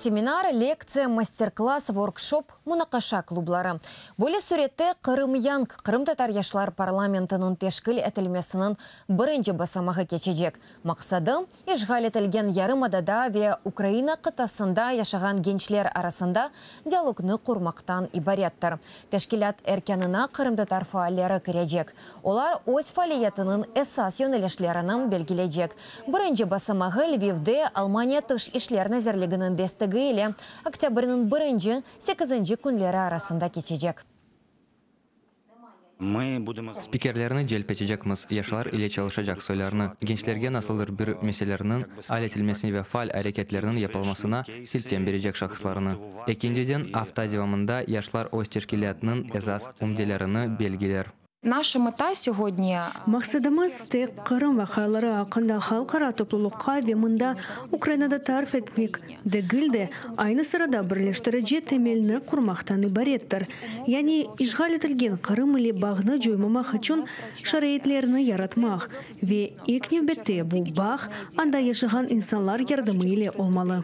Seminar, lektsiya, master-klass, workshop, munaqaşa klubları. Böyle sürette Qırım Young qırımtatar yaşlar parlamentiniñ teşkil etilmesiniñ birinci basamağı keçecek. Maqsadı, işğal etilgen yarımadada ve Ukraina qıtasında yaşağan gençler arasında dialognı qurmaqtan ibarettir. Teşkilât erkânına qırımtatar faalleri kirecek. Olar öz faaliyetiniñ esas yönelişlerini belgileycek. Birinci basamağı Lvivde Almaniya Tış işler nazirliginiñ destegi ile oktâbrniñ birinci, sekizinci künleri arasında keçecek. Spikerlerni celp etecekmiz, yaşlar ile çalışacaq soylarnı, gençlerge nasıldır bir meselelerniñ al etilmesine ve faal areketlerniñ yapılmasına siltem berecek şahıslarnı. Ekinciden, afta devamında yaşlar öz teşkilâtınıñ esas ümdelerini belgiler. Naşa meta sögodni. Maqsadımız, tek Qırım vaqiaları aqqında halqara toplulıqqa ve mında, Ukrainada tarif etmek degil de, aynı sırada birleştirici temelni qurmaqtan ibarettir. Yani, işğal etilgen Qırım ile bağnı coymamaq içün şaraitlerni yaratmaq. Ve ilk nevbette bu bağ anda yaşağan insanlar yardımı ile olmalı.